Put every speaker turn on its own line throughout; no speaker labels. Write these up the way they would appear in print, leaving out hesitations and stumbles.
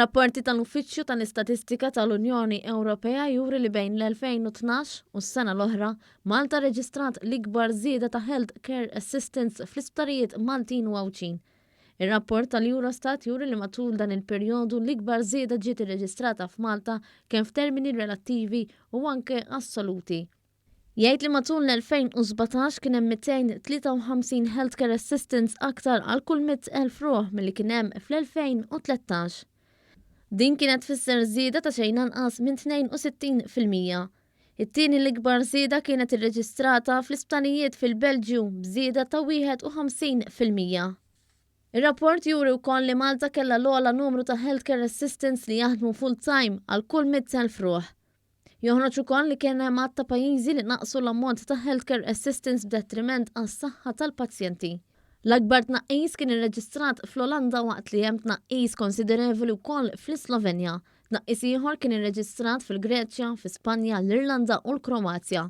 Rapporti tal-Uffiċċju tal-Istatistika tal-Unjoni Ewropea juri li bejn l-2012 u s-sena l-oħra, Malta rreġistrat l-ikbar żieda ta' health care assistants fl-isptarijiet Maltin u Għawdxin. Ir-rapport tal-Eurostat juri li matul dan il-perjodu l-ikbar żieda ġiet irreġistrata f'Malta kemm f'termini relattivi u anke assoluti. Jgħid li matul l-2017 kien hemm 253 healthcare assistants aktar għal kull 100,000 ruħ milli kien hemm fl-2013. Din kienet tfisser żieda ta' xejn anqas minn 62%. It-tieni l-ikbar żieda kienet irreġistrata fl-isptarijiet fil-Belġju b'żieda ta' 51%. Ir-rapport juri wkoll li Malta kellha l-ogħla numru ta' healthcare assistants li jaħdmu full-time għal kull 100,000 ruħ. Joħroġ ukoll li kien hemm għadd ta' pajjiżi li naqqsu l-ammont ta' healthcare assistants b'detriment għas-saħħa tal-pazjenti. L-akbar tnaqqis kien irreġistrat fl-Olanda waqt li hemm tnaqqis konsiderevoli wkoll fl-Islovenja. Tnaqqis ieħor kien irreġistrat fil-Greċja, fi Spanja, l-Irlanda u l-Kroazja.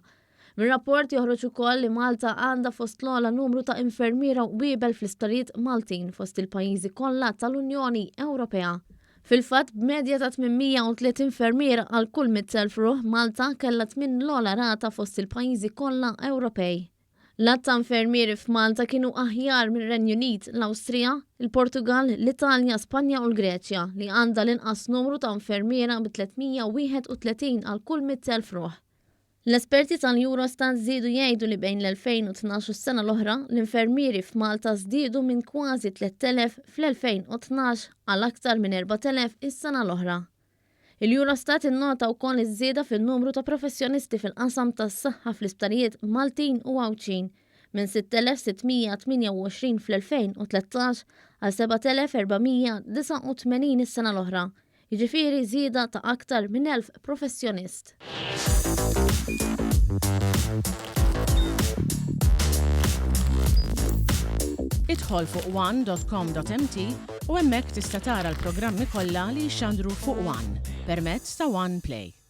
Mir-rapport joħroġ ukoll li Malta għandha fost l-ogħla numru ta' infermiera u qwiebel fl-isptarijiet Maltin fost il-pajjiżi kollha tal-Unjoni Ewropea. Fil-fatt, b'medja ta' 803 infermier għal kull 100,000 ruħ, Malta kellha tmien l-ogħla rata fost il-pajjiżi kollha Ewropej. L-għadd ta' infermieri f'Malta kienu aħjar mir-Renju Unit, l-Awstrija, il-Portugall, l-Italja, Spanja u l-Greċja, li għandha l-inqas numru ta' infermiera bi 331 għal kull 100,000 ruħ. L-esperti tal-Eurostat żiedu jgħidu li bejn l-2012 u s-sena l-oħra, l-infermieri f'Malta żdiedu minn kważi 3,000 fl-2012 għal aktar minn 4,000 is-sena l-oħra. Il-Eurostat innota wkoll iż-żieda fin-numru ta' professjonisti fil-qasam tas-saħħa fl-isptarijiet Maltin u Għawdxin, minn 6,628 fl-2013 għal 7,489 is-sena l-oħra, jiġifieri żieda ta' aktar minn 1,000 professjonist.
Idħol fuq one.com.mt u hemmhekk tista' tara l-programmi kollha li jixxandru fuq One permezz ta' One Play.